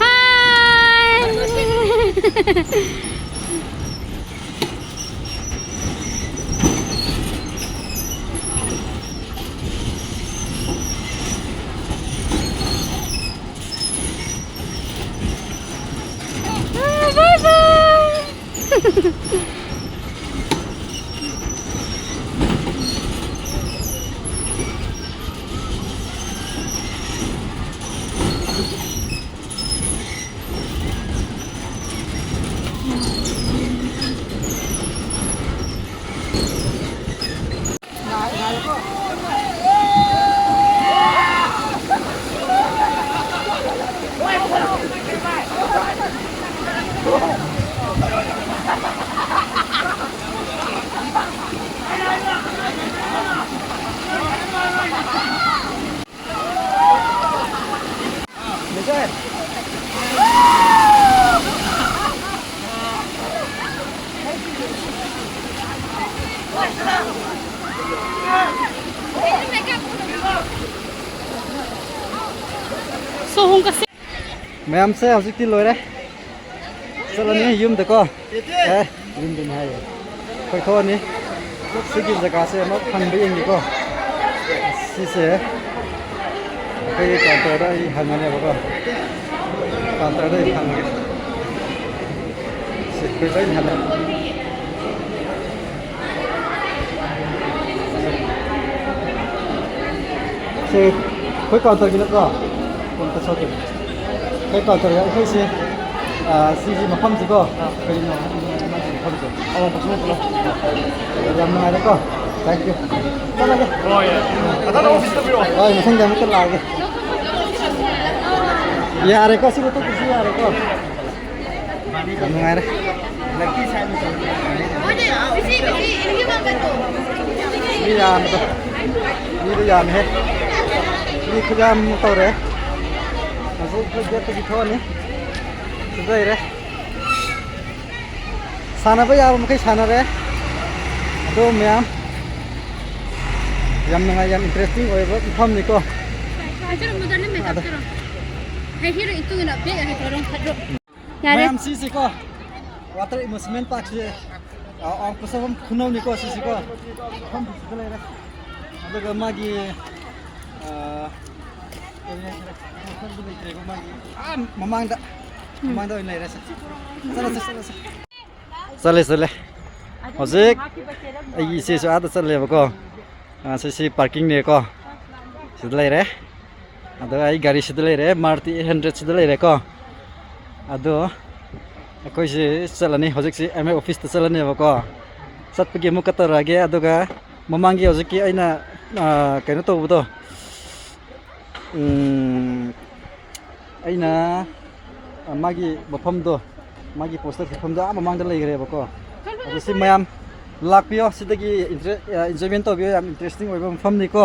Hi! Ah, bye bye! ꯁꯣ ꯍꯣꯡ ꯀꯁꯦ꯫ ꯃꯌꯥꯝꯁꯦ ꯍꯧꯖꯤꯛꯇꯤ ꯂꯣꯏꯔꯦ꯫ ꯆꯠꯂꯅꯤ ꯌꯨꯝꯗꯀꯣ꯫ ꯑꯦ, ꯌꯨꯝꯗꯅꯤ ꯍꯥꯏꯌꯦ꯫ ꯀꯣꯏꯊꯣꯛꯑꯅꯤ꯫ ꯁꯤꯒꯤ ꯖꯒꯥꯁꯦ ꯑꯃ ꯐꯪꯕ ꯌꯦꯡꯒꯦꯀꯣ꯫ ꯁꯤꯁꯦ ꯑꯩꯈꯣꯏꯒꯤ ꯀꯥꯎꯟꯇꯔꯗ ꯑꯩ ꯍꯪꯉꯅꯦꯕꯀꯣ꯫ ꯀꯥꯎꯟꯇꯔꯗ ꯑꯩ ꯍꯪꯉꯒꯦ꯫ ꯁꯤ ꯑꯩꯈꯣꯏ ꯂꯣꯏ ꯍꯪꯉꯦ꯫ ꯁꯤ ꯑꯩꯈꯣꯏ ꯀꯥꯎꯟꯇꯔꯒꯤ ꯅꯠꯇ꯭ꯔꯣ? ꯀꯣꯟꯇ ꯁꯣꯛꯀꯦ꯫ ꯑꯩꯈꯣꯏ ꯀꯥꯎꯟꯇꯔꯒꯤ ꯑꯩꯈꯣꯏꯁꯦ, ꯑ, ꯁꯤꯒꯤ ꯃꯐꯝꯁꯤꯀꯣ, ꯀꯔꯤꯅꯣ? ꯃꯐꯝꯁꯦ꯫ ꯑꯋꯥꯡ ꯄꯣꯠꯁꯪ ꯄꯨꯂꯞ꯫ ꯌꯥꯝ ꯅꯨꯡꯉꯥꯏꯔꯦꯀꯣ꯫ Thank you꯫ ꯆꯠꯂꯒꯦ꯫ ꯍꯣꯏ꯫ ꯃꯊꯪꯗ ꯑꯣꯐꯤꯁꯇ ꯄꯤꯔꯛꯑꯣ꯫ ꯍꯣꯏ, ꯃꯊꯪꯗ ꯑꯃꯨꯛꯀ ꯂꯥꯛꯑꯒꯦ꯫ ꯌꯥꯔꯦꯀꯣ, ꯁꯤ ꯂꯧꯊꯣꯛꯄꯁꯨ ꯌꯥꯔꯦꯀꯣ꯫ ꯌꯥꯝ ꯅꯨꯡꯉꯥꯏꯔꯦ꯫ ꯃꯤ ꯌꯥꯝꯕꯗꯣ꯫ ꯃꯤꯗꯣ ꯌꯥꯝꯃꯦꯍꯦ꯫ ꯃꯤ ꯈꯨꯌꯥꯝ ꯑꯃ ꯇꯧꯔꯦ꯫ ꯍꯧꯖꯤꯛ ꯑꯩꯈꯣꯏ ꯒꯦꯠꯇꯒꯤ ꯊꯣꯛꯑꯅꯤ꯫ ꯁꯤꯗ ꯂꯩꯔꯦ꯫ ꯁꯥꯟꯅꯕ ꯌꯥꯕ ꯃꯈꯩ ꯁꯥꯟꯅꯔꯦ꯫ ꯑꯗꯣ ꯃꯌꯥꯝ, ꯌꯥꯝ ꯅꯨꯡꯉꯥꯏ, ꯌꯥꯝ interesting ꯑꯣꯏꯕ ꯃꯐꯝꯅꯤꯀꯣ꯫ ꯍꯥꯏꯖꯔꯝꯃꯣ, ꯗꯥ, ꯅꯪ ꯃꯦꯀꯞ ꯑꯗ ꯇꯧꯔꯣ꯫ ꯍꯦ, ꯍꯦꯔꯣ ꯏꯟꯇꯨꯅ ꯕꯦꯛ ꯑꯃ ꯇꯧꯔꯣ, ꯐꯠꯇ꯭ꯔꯣ? ꯌꯥꯔꯦ꯫ ꯃꯌꯥꯝ, ꯁꯤꯁꯤꯀꯣ, ꯋꯥꯇꯔ ꯑꯦꯃ꯭ꯌꯨꯁꯃꯦꯟ ꯄꯥꯔꯛꯁꯦ, ꯑ, ꯑꯋꯥꯡ ꯄꯣꯠꯁꯪꯕꯝ ꯈꯨꯅꯧꯅꯤꯀꯣ, ꯁꯤꯁꯤꯀꯣ꯫ ꯃꯐꯝꯁꯤꯗ ꯂꯩꯔꯦ꯫ ꯑꯗꯨꯒ ꯃꯥꯒꯤ, ꯑ, ꯀꯔꯤ ꯍꯥꯏꯁꯤꯔ, ꯂꯩꯇ꯭ꯔꯦꯀꯣ, ꯃꯥꯒꯤ, ꯑꯥ, ꯃꯃꯥꯡꯗ, ꯃꯃꯥꯡꯗ ꯑꯣꯏꯅ ꯂꯩꯔꯦ꯫ ꯆꯠꯂꯁꯦ, ꯆꯠꯂꯁꯦ꯫ ꯆꯠꯂꯦ, ꯆꯠꯂꯦ꯫ ꯍꯧꯖꯤꯛ ꯑꯩꯒꯤ ꯏꯆꯦꯁꯨ ꯑꯥꯗ ꯆꯠꯂꯦꯕꯀꯣ꯫ ꯑ, ꯁꯤ, ꯁꯤ ꯄꯥꯔꯀꯤꯡꯅꯦꯀꯣ꯫ ꯁꯤꯗ ꯂꯩꯔꯦ꯫ ꯑꯗꯣ ꯑꯩ ꯒꯥꯔꯤꯁꯤꯗ ꯂꯩꯔꯦ, ꯃꯥꯔꯇꯤ ꯑꯩꯠ ꯍꯟꯗ꯭ꯔꯦꯠꯁꯤꯗ ꯂꯩꯔꯦꯀꯣ꯫ ꯑꯗꯣ ꯑꯩꯈꯣꯏꯁꯤ ꯆꯠꯂꯅꯤ, ꯍꯧꯖꯤꯛꯁꯤ ꯑꯦꯝ ꯑꯦ ꯑꯣꯐꯤꯁꯇ ꯆꯠꯂꯅꯦꯕꯀꯣ꯫ ꯆꯠꯄꯒꯤ ꯑꯃꯨꯛꯀ ꯇꯧꯔꯛꯑꯒꯦ꯫ ꯑꯗꯨꯒ ꯃꯃꯥꯡꯒꯤ ꯍꯧꯖꯤꯛꯀꯤ ꯑꯩꯅ, ꯑ, ꯀꯩꯅꯣ ꯇꯧꯕꯗꯣ, ꯎꯝ, ꯑꯩꯅ, ꯑ, ꯃꯥꯒꯤ ꯃꯐꯝꯗꯣ, ꯃꯥꯒꯤ ꯄꯣꯁꯇꯔ ꯃꯐꯝꯗꯣ ꯑꯥ ꯃꯃꯥꯡꯗ ꯂꯩꯈ꯭ꯔꯦꯕꯀꯣ꯫ ꯑꯗꯣ ꯁꯤ ꯃꯌꯥꯝ ꯂꯥꯛꯄꯤꯌꯣ, ꯁꯤꯗꯒꯤ ꯏꯟꯇꯔꯦ-, ꯑ, enjoyment ꯇꯧꯕꯤꯌꯣ, ꯌꯥꯝ interesting ꯑꯣꯏꯕ ꯃꯐꯝꯅꯤꯀꯣ꯫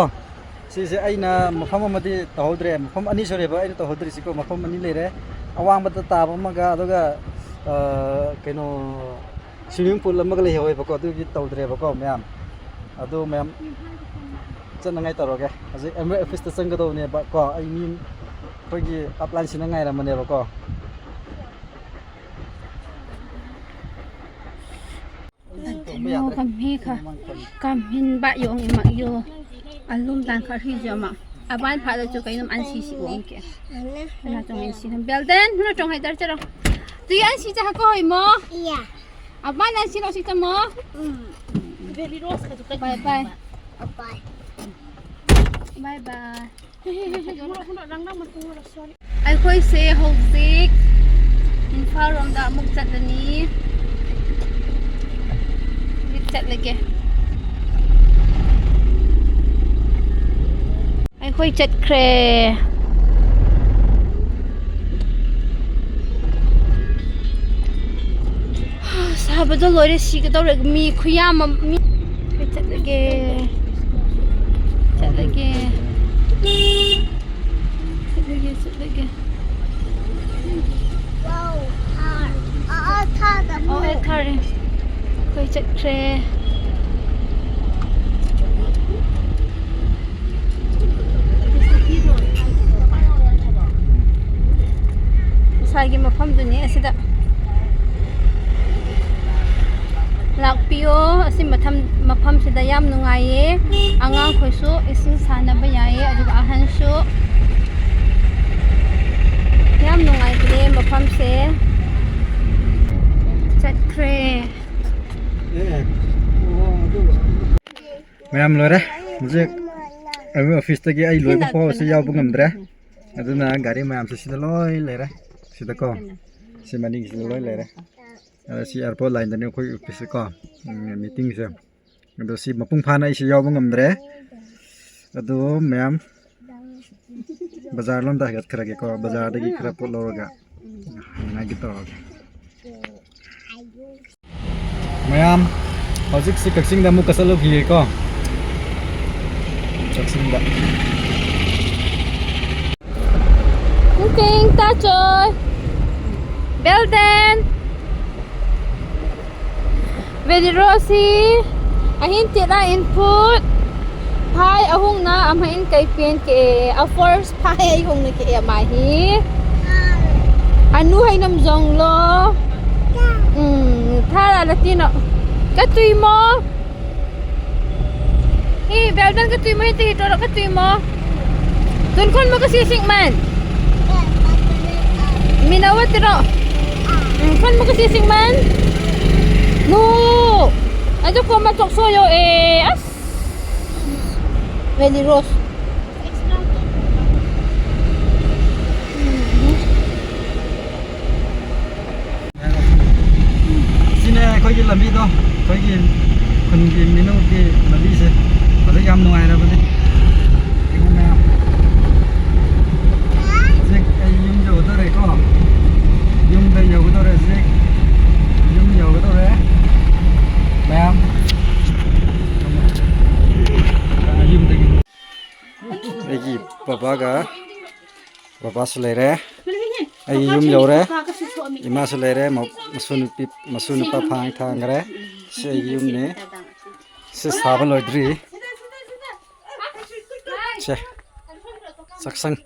ꯁꯤꯁꯦ ꯑꯩꯅ ꯃꯐꯝ ꯑꯃꯗꯤ ꯇꯧꯍꯧꯗ꯭ꯔꯦ, ꯃꯐꯝ ꯑꯅꯤ ꯁꯨꯔꯦꯕ ꯑꯩꯅ ꯇꯧꯍꯧꯗ꯭ꯔꯤꯁꯤꯀꯣ, ꯃꯐꯝ ꯑꯅꯤ ꯂꯩꯔꯦ꯫ ꯑꯋꯥꯡꯕꯗ ꯇꯥꯕ ꯑꯃꯒ, ꯑꯗꯨꯒ, ꯑ, ꯀꯩꯅꯣ, swimming pool ꯑꯃꯒ ꯂꯩꯍꯧꯋꯦꯕꯀꯣ, ꯑꯗꯨꯒꯤ ꯇꯧꯗ꯭ꯔꯦꯕꯀꯣ ꯃꯌꯥꯝ꯫ ꯑꯗꯨ ꯃꯌꯥꯝ ꯆꯠꯅꯉꯥꯏ ꯇꯧꯔꯒꯦ꯫ ꯍꯧꯖꯤꯛ ꯑꯦꯝ ꯑꯦ ꯑꯣꯐꯤꯁꯇ ꯆꯪꯒꯗꯧꯕꯅꯦꯕꯀꯣ꯫ ꯑꯩ ꯃꯤ, ꯑꯩꯈꯣꯏꯒꯤ ꯑꯞꯂꯥꯏꯟꯁꯤꯅ ꯉꯥꯏꯔꯝꯕꯅꯦꯕꯀꯣ꯫ Yo, kami ka, kamin ba yung imak yo. Alum dan ka ri yo ma. Aban pha da chu kai num an si si wong ke. Na tong an si nam bel den, na tong hai dar charo. Tu an si cha ko hoi mo. Iya. Aban an si lo si cha mo. Bye bye. Bye bye. ꯑꯩꯈꯣꯏꯁꯦ ꯍꯧꯖꯤꯛ ꯏꯝꯐꯥꯜ ꯔꯣꯝꯗ ꯑꯃꯨꯛ ꯆꯠꯂꯅꯤ꯫ ꯍꯧꯖꯤꯛ ꯆꯠꯂꯒꯦ꯫ ꯑꯩꯈꯣꯏ ꯆꯠꯈ꯭ꯔꯦ꯫ ꯁꯥꯕꯗꯣ ꯂꯣꯏꯔꯦ, ꯁꯤꯒꯗꯧꯔꯦ꯫ ꯃꯤ ꯈꯨꯌꯥꯝ ꯑꯃ, ꯃꯤ꯫ ꯑꯩꯈꯣꯏ ꯆꯠꯂꯒꯦ꯫ ꯆꯠꯂꯒꯦ꯫ ꯆꯠꯂꯒꯦ, ꯆꯠꯂꯒꯦ꯫ ꯑꯣ, ꯑꯦ, ꯊꯥꯔꯦ꯫ ꯑꯩꯈꯣꯏ ꯆꯠꯈ꯭ꯔꯦ꯫ ꯉꯁꯥꯏꯒꯤ ꯃꯐꯝꯗꯨꯅꯤ ꯑꯁꯤꯗ꯫ ꯂꯥꯛꯄꯤꯌꯣ꯫ ꯑꯁꯤ ꯃꯊꯝ-, ꯃꯐꯝꯁꯤꯗ ꯌꯥꯝ ꯅꯨꯡꯉꯥꯏꯌꯦ꯫ ꯑꯉꯥꯡꯈꯣꯏꯁꯨ ꯏꯁꯤꯡ ꯁꯥꯟꯅꯕ ꯌꯥꯏꯌꯦ, ꯑꯗꯨꯒ ꯑꯍꯟꯁꯨ꯫ ꯌꯥꯝ ꯅꯨꯡꯉꯥꯏꯕꯅꯦ ꯃꯐꯝꯁꯦ꯫ ꯆꯠꯈ꯭ꯔꯦ꯫ ꯃꯌꯥꯝ ꯂꯣꯏꯔꯦ꯫ ꯍꯧꯖꯤꯛ ꯑꯦꯝ ꯏ ꯑꯣꯐꯤꯁꯇꯒꯤ ꯑꯩ ꯂꯣꯏꯕ ꯐꯥꯎ ꯑꯁꯤ ꯌꯥꯎꯕ ꯉꯝꯗ꯭ꯔꯦ꯫ ꯑꯗꯨꯅ ꯒꯥꯔꯤ ꯃꯌꯥꯝꯁꯦ ꯁꯤꯗ ꯂꯣꯏ ꯂꯩꯔꯦ꯫ ꯁꯤꯗꯀꯣ꯫ ꯁꯤ ꯃꯅꯤꯡꯁꯤꯗ ꯂꯣꯏ ꯂꯩꯔꯦ꯫ ꯑꯗ ꯁꯤ ꯑꯦꯌꯥꯔꯄꯣꯔꯠ ꯂꯥꯏꯟꯗꯅꯤ ꯑꯩꯈꯣꯏ ꯑꯣꯐꯤꯁꯁꯦꯀꯣ꯫ ꯎꯝ, ꯃꯤꯇꯤꯡꯁꯦ꯫ ꯑꯗꯣ ꯁꯤ ꯃꯄꯨꯡ ꯐꯥꯅ ꯑꯩꯁꯦ ꯌꯥꯎꯕ ꯉꯝꯗ꯭ꯔꯦ꯫ ꯑꯗꯣ ꯃꯌꯥꯝ ꯕꯖꯥꯔ ꯂꯣꯝꯗ ꯍꯥꯏꯒꯠꯈ꯭ꯔꯒꯦꯀꯣ꯫ ꯕꯖꯥꯔꯗꯒꯤ ꯈꯔ ꯄꯣꯠ ꯂꯧꯔꯒ ꯍꯟꯅꯉꯥꯏꯒꯤ ꯇꯧꯔꯒꯦ꯫ ꯃꯌꯥꯝ, ꯍꯧꯖꯤꯛꯁꯤ ꯀꯛꯆꯤꯡꯗ ꯑꯃꯨꯛꯀ ꯆꯠꯂꯨꯈꯤꯒꯦꯀꯣ꯫ ꯀꯛꯆꯤꯡꯗ꯫ ꯀꯨꯀꯤꯡ ꯇꯥꯆꯣꯏ꯫ ꯕꯦꯜꯗꯦꯟ꯫ ꯕꯦꯗꯤꯔꯣꯁꯤ꯫ ꯑꯍꯤꯡ ꯇꯦꯠꯅ ꯏꯟꯐꯨꯠ꯫ ꯐꯥꯏ ꯑꯍꯨꯝꯅ ꯑꯃ ꯏꯟ ꯀꯩ ꯄꯦꯟ ꯀꯦ꯫ ꯑ ꯐꯥꯔꯁ ꯐꯥꯏ ꯑꯍꯨꯝꯅ ꯀꯦ ꯑꯃ ꯍꯤ꯫ ꯑꯅꯨ ꯍꯩꯅꯝ ꯖꯣꯡꯂꯣ꯫ ꯎꯝ, ꯊꯥꯔ ꯂꯇꯤꯅꯣ꯫ ꯀꯇꯨꯏꯃꯣ꯫ ꯍꯤ, ꯕꯦꯜꯗꯟ ꯀꯇꯨꯏꯃꯣ, ꯍꯤ T ꯇꯣꯔꯣ ꯀꯇꯨꯏꯃꯣ꯫ Dun khon mo kasi singman. Minawa tiro. Hmm, khon mo kasi singman. No. Ajo ko matok soyo eh. As. Valley Rose. ꯁꯤꯅꯦ ꯑꯩꯈꯣꯏꯒꯤ ꯂꯝꯕꯤꯗꯣ, ꯑꯩꯈꯣꯏꯒꯤ ꯈꯨꯟꯒꯤ ꯃꯤꯅꯨꯒꯤ ꯂꯝꯕꯤꯁꯦ꯫ ꯑꯗꯨ ꯌꯥꯝ ꯅꯨꯡꯉꯥꯏꯔꯕꯅꯤ꯫ ꯌꯦꯡꯉꯨ ꯃꯌꯥꯝ꯫ ꯍꯧꯖꯤꯛ ꯑꯩ ꯌꯨꯝ ꯌꯧꯗꯣꯔꯦꯀꯣ꯫ ꯌꯨꯝꯗ ꯌꯧꯒꯗꯧꯔꯦ ꯍꯧꯖꯤꯛ꯫ ꯌꯨꯝ ꯌꯧꯒꯗꯧꯔꯦ꯫ ꯃꯌꯥꯝ꯫ ꯑ, ꯌꯨꯝꯗꯒꯤ꯫ ꯑꯩꯒꯤ ꯕꯕꯥꯒ ꯕꯕꯥꯁꯨ ꯂꯩꯔꯦ꯫ ꯑꯩ ꯌꯨꯝ ꯌꯧꯔꯦ꯫ ꯏꯃꯥꯁꯨ ꯂꯩꯔꯦ꯫ ꯃ-, ꯃꯁꯨ ꯅꯨꯄꯤ, ꯃꯁꯨ ꯅꯨꯄꯥ ꯐꯥꯡ ꯊꯥꯡꯈ꯭ꯔꯦ꯫ ꯁꯤ ꯑꯩꯒꯤ ꯌꯨꯝꯅꯤ꯫ ꯁꯤ ꯁꯥꯕ ꯂꯣꯏꯗ꯭ꯔꯤ꯫ ꯁꯦ꯫ ꯆꯥꯛꯁꯪ꯫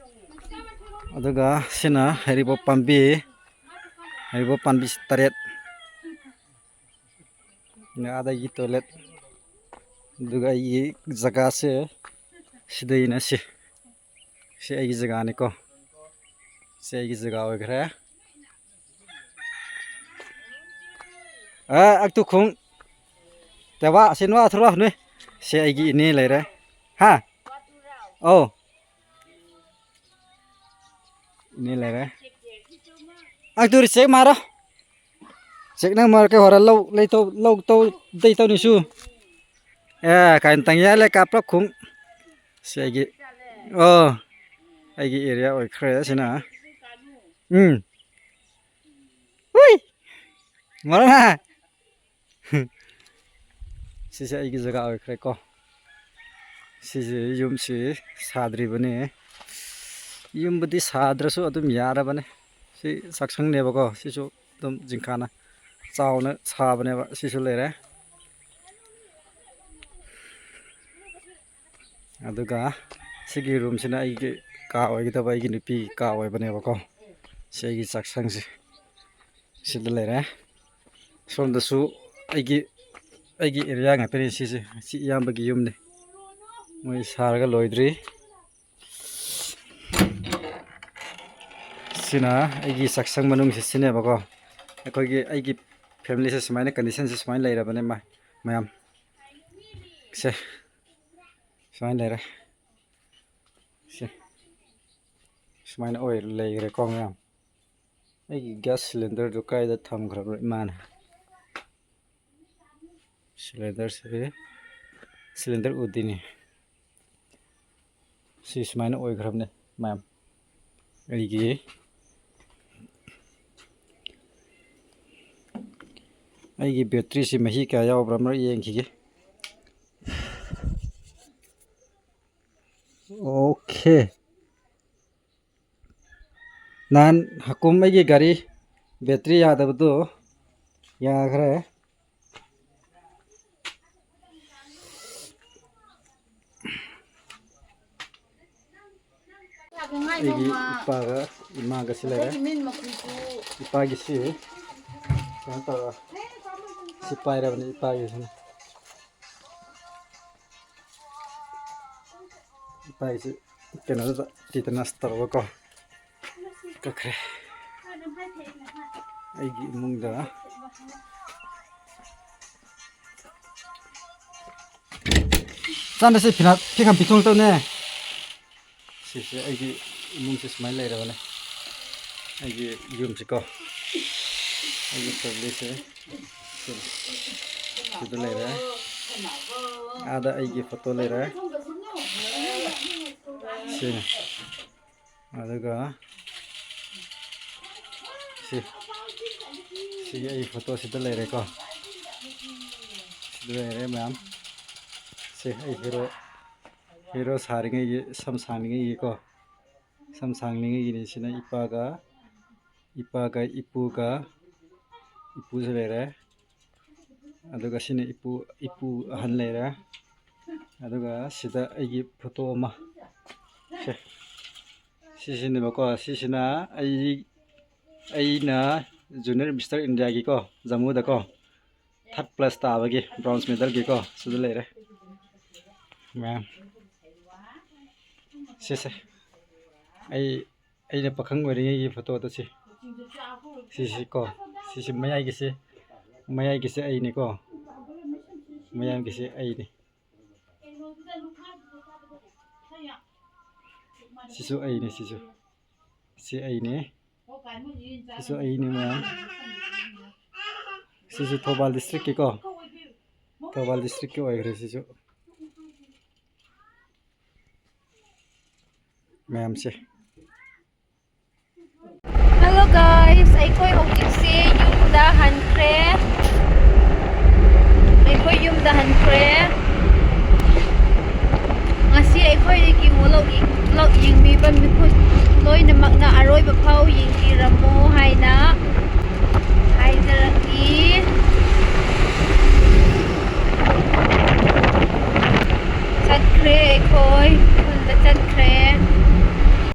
ꯑꯗꯨꯒ ꯁꯤꯅ ꯍꯩꯔꯤꯕꯣꯞ ꯄꯥꯝꯕꯤ꯫ ꯍꯩꯔꯤꯕꯣꯞ ꯄꯥꯝꯕꯤ ꯇꯔꯦꯠ꯫ ꯑꯗꯒꯤ toilet꯫ ꯑꯗꯨꯒ ꯑꯩꯒꯤ ꯖꯒꯥꯁꯦ ꯁꯤꯗꯩꯅ ꯁꯤ꯫ ꯁꯤ ꯑꯩꯒꯤ ꯖꯒꯥꯅꯤꯀꯣ꯫ ꯁꯤ ꯑꯩꯒꯤ ꯖꯒꯥ ꯑꯣꯏꯈ꯭ꯔꯦ꯫ ꯑꯦ, ꯑꯛꯇꯨ ꯈꯨꯡ꯫ ꯇꯦꯕꯥ, ꯑꯁꯤ ꯅꯣ ꯑꯊꯨꯔꯣ ꯅꯣꯏ꯫ ꯁꯤ ꯑꯩꯒꯤ ꯏꯅꯦ ꯂꯩꯔꯦ꯫ ꯍꯥ? ꯑꯧ꯫ ꯏꯅꯦ ꯂꯩꯔꯦ꯫ ꯑꯛꯇꯨ ꯔꯤ ꯆꯦꯛ ꯃꯥꯔꯣ꯫ ꯆꯦꯛ ꯅꯪ ꯃꯥꯔ ꯀꯩ ꯍꯣꯔ ꯂꯧ, ꯂꯩꯇꯧ, ꯂꯧ ꯇꯧ, ꯗꯩ ꯇꯧꯅꯤꯁꯨ꯫ ꯑꯦ, ꯀꯥꯏꯅ ꯇꯪ ꯌꯥꯜꯂꯦ ꯀꯥꯞꯄ ꯈꯨꯡ꯫ ꯁꯤ ꯑꯩꯒꯤ, ꯑꯣ, ꯑꯩꯒꯤ area ꯑꯣꯏꯈ꯭ꯔꯦ ꯑꯁꯤꯅ꯫ ꯎꯝ꯫ ꯍꯨꯏ! ꯃꯔꯣꯅ! ꯁꯤꯁꯦ ꯑꯩꯒꯤ ꯖꯒꯥ ꯑꯣꯏꯈ꯭ꯔꯦꯀꯣ꯫ ꯁꯤꯁꯦ ꯌꯨꯝꯁꯤ ꯁꯥꯗ꯭ꯔꯤꯕꯅꯦ꯫ ꯌꯨꯝꯕꯨꯗꯤ ꯁꯥꯗ꯭ꯔꯁꯨ ꯑꯗꯨꯝ ꯌꯥꯔꯕꯅꯦ꯫ ꯁꯤ ꯆꯥꯛꯁꯪꯅꯦꯕꯀꯣ꯫ ꯁꯤꯁꯨ ꯑꯗꯨꯝ ꯖꯤꯡꯈꯥꯅ ꯆꯥꯎꯅ ꯁꯥꯕꯅꯦꯕ꯫ ꯁꯤꯁꯨ ꯂꯩꯔꯦ꯫ ꯑꯗꯨꯒ ꯁꯤꯒꯤ roomꯁꯤꯅ ꯑꯩꯒꯤ ꯀꯥ ꯑꯣꯏꯒꯗꯕ, ꯑꯩꯒꯤ ꯅꯨꯄꯤ ꯀꯥ ꯑꯣꯏꯕꯅꯦꯕꯀꯣ꯫ ꯁꯤ ꯑꯩꯒꯤ ꯆꯥꯛꯁꯪꯁꯦ ꯁꯤꯗ ꯂꯩꯔꯦ꯫ ꯁꯣꯝꯗꯁꯨ ꯑꯩꯒꯤ, ꯑꯩꯒꯤ area ꯉꯥꯛꯇꯅꯤ ꯁꯤꯁꯦ꯫ ꯁꯤ ꯏꯌꯥꯝꯕꯒꯤ ꯌꯨꯝꯅꯤ꯫ ꯃꯣꯏ ꯁꯥꯔꯒ ꯂꯣꯏꯗ꯭ꯔꯤ꯫ ꯁꯤꯅ ꯑꯩꯒꯤ ꯆꯥꯛꯁꯪ ꯃꯅꯨꯡꯁꯤ ꯁꯤꯅꯦꯕꯀꯣ꯫ ꯑꯩꯈꯣꯏꯒꯤ, ꯑꯩꯒꯤ ꯐꯦꯃꯤꯂꯤꯁꯦ ꯁꯨꯃꯥꯏꯅ, ꯀꯟꯗꯤꯁꯟꯁꯦ ꯁꯨꯃꯥꯏꯅ ꯂꯩꯔꯕꯅꯦ ꯃ-, ꯃꯌꯥꯝ꯫ ꯁꯦ, ꯁꯨꯃꯥꯏꯅ ꯂꯩꯔꯦ꯫ ꯁꯦ, ꯁꯨꯃꯥꯏꯅ ꯑꯣꯏ ꯂꯩꯈ꯭ꯔꯦꯀꯣ ꯃꯌꯥꯝ꯫ ꯑꯩꯒꯤ ꯒ꯭ꯌꯥꯁ ꯁꯤꯂꯤꯟꯗꯔꯗꯨ ꯀꯥꯏꯗ ꯊꯝꯈ꯭ꯔꯕ꯭ꯔꯥ ꯏꯃꯥꯅ? ꯁꯤꯂꯤꯟꯗꯔꯁꯦ, ꯁꯤꯂꯤꯟꯗꯔ ꯎꯗꯦꯅꯦ꯫ ꯁꯤ ꯁꯨꯃꯥꯏꯅ ꯑꯣꯏꯈ꯭ꯔꯕꯅꯦ ꯃꯌꯥꯝ꯫ ꯑꯩꯒꯤ, ꯑꯩꯒꯤ ꯕꯦꯇ꯭ꯔꯤꯁꯤ ꯃꯍꯤ ꯀꯌꯥ ꯌꯥꯎꯕ꯭ꯔꯥ ꯑꯃꯔꯛ ꯌꯦꯡꯈꯤꯒꯦ꯫ ꯑꯣꯀꯦ꯫ ꯅꯍꯥꯟ ꯍꯀꯨꯝ ꯑꯩꯒꯤ ꯒꯥꯔꯤ ꯕꯦꯇ꯭ꯔꯤ ꯌꯥꯗꯕꯗꯨ ꯌꯥꯈ꯭ꯔꯦ꯫ ꯑꯩꯒꯤ ꯏꯄꯥꯒ ꯏꯃꯥꯒ ꯁꯤ ꯂꯩꯔꯦ꯫ ꯏꯄꯥꯒꯤꯁꯤ ꯀꯩꯅꯣ ꯇꯧꯔ ꯁꯤ ꯄꯥꯏꯔꯕꯅꯤ ꯏꯄꯥꯒꯤꯁꯤꯅ꯫ ꯏꯄꯥꯒꯤꯁꯤ ꯀꯩꯅꯣꯗ ꯇꯤꯇꯅꯁ ꯇꯧꯔꯒꯀꯣ ꯀꯛꯈ꯭ꯔꯦ꯫ ꯑꯩꯒꯤ ꯏꯃꯨꯡꯗ ꯆꯥꯟꯗꯁꯦ ꯐꯤꯅꯥ ꯐꯤꯈꯝ ꯄꯤꯊꯣꯛꯇꯧꯅꯦ꯫ ꯁꯤꯁꯦ ꯑꯩꯒꯤ ꯏꯃꯨꯡꯁꯦ ꯁꯨꯃꯥꯏꯅ ꯂꯩꯔꯕꯅꯦ꯫ ꯑꯩꯒꯤ ꯌꯨꯝꯁꯤꯀꯣ, ꯑꯩꯒꯤ ꯐꯦꯃꯤꯂꯤꯁꯦ ꯁꯤ-, ꯁꯤꯗ ꯂꯩꯔꯦ꯫ ꯑꯥꯗ ꯑꯩꯒꯤ ꯐꯣꯇꯣ ꯂꯩꯔꯦ꯫ ꯁꯤꯅꯤ꯫ ꯑꯗꯨꯒ ꯁꯤ, ꯁꯤꯒꯤ ꯑꯩ ꯐꯣꯇꯣ ꯁꯤꯗ ꯂꯩꯔꯦꯀꯣ꯫ ꯁꯤꯗ ꯂꯩꯔꯦ ꯃꯌꯥꯝ꯫ ꯁꯤ ꯑꯩ ꯍꯦꯔꯣ, ꯍꯦꯔꯣ ꯁꯥꯔꯤꯉꯩꯒꯤ, ꯁꯝ ꯁꯥꯡꯂꯤꯉꯩꯒꯤꯀꯣ꯫ ꯁꯝ ꯁꯥꯡꯂꯤꯉꯩꯒꯤꯅꯤ꯫ ꯁꯤꯅ ꯏꯄꯥꯒ, ꯏꯄꯥꯒ ꯏꯄꯨꯒ, ꯏꯄꯨꯁꯨ ꯂꯩꯔꯦ꯫ ꯑꯗꯨꯒ ꯁꯤꯅ ꯏꯄꯨ, ꯏꯄꯨ ꯑꯍꯟ ꯂꯩꯔꯦ꯫ ꯑꯗꯨꯒ ꯁꯤꯗ ꯑꯩꯒꯤ ꯐꯣꯇꯣ ꯑꯃ꯫ ꯁꯦ, ꯁꯤꯁꯤꯅꯦꯕꯀꯣ꯫ ꯁꯤꯁꯤꯅ ꯑꯩ, ꯑꯩꯅ ꯖꯨꯅꯤꯌꯔ ꯃꯤꯁꯇꯔ ꯏꯟꯗꯤꯌꯥꯒꯤꯀꯣ, ꯖꯃꯨꯗꯀꯣ, ꯊꯥꯔꯠ ꯄ꯭ꯂꯦꯁ ꯇꯥꯕꯒꯤ ꯕ꯭ꯔꯣꯟꯖ ꯃꯦꯗꯜꯒꯤꯀꯣ, ꯁꯤꯗ ꯂꯩꯔꯦ ꯃꯌꯥꯝ꯫ ꯁꯤꯁꯦ ꯑꯩ ꯑꯩꯅ ꯄꯥꯈꯪ ꯑꯣꯏꯔꯤꯉꯩꯒꯤ ꯐꯣꯇꯣꯗꯣ ꯁꯤ꯫ ꯁꯤꯁꯤ ꯀꯣ, ꯁꯤꯁꯤ ꯃꯌꯥꯏꯒꯤꯁꯦ, ꯃꯌꯥꯏꯒꯤꯁꯦ ꯑꯩꯅꯤꯀꯣ, ꯃꯌꯥꯏꯒꯤꯁꯦ ꯑꯩꯅꯤ꯫ ꯁꯤꯁꯨ ꯑꯩꯅꯤ, ꯁꯤꯁꯨ꯫ ꯁꯤ ꯑꯩꯅꯤ꯫ ꯁꯤꯁꯨ ꯑꯩꯅꯤ ꯃꯌꯥꯝ꯫ ꯁꯤꯁꯨ ꯊꯧꯕꯥꯜ districtꯀꯤꯀꯣ꯫ ꯊꯧꯕꯥꯜ districtꯀꯤ ꯑꯣꯏꯈ꯭ꯔꯦ ꯁꯤꯁꯨ꯫ ꯃꯌꯥꯝꯁꯦ꯫ Hello guys, ꯑꯩꯈꯣꯏ ꯍꯧꯖꯤꯛꯁꯦ ꯌꯨꯝꯗ ꯍꯟꯈ꯭ꯔꯦ꯫ ꯑꯩꯈꯣꯏ ꯌꯨꯝꯗ ꯍꯟꯈ꯭ꯔꯦ꯫ ꯉꯁꯤ ꯑꯩꯈꯣꯏꯒꯤ vlog, vlog ꯌꯦꯡꯕꯤꯕ ꯃꯤꯀꯨꯞ ꯂꯣꯏꯅꯃꯛꯅ ꯑꯔꯣꯏꯕ ꯐꯥꯎ ꯌꯦꯡꯕꯤꯔꯝꯃꯣ ꯍꯥꯏꯅ ꯍꯥꯏꯖꯔꯛꯏ꯫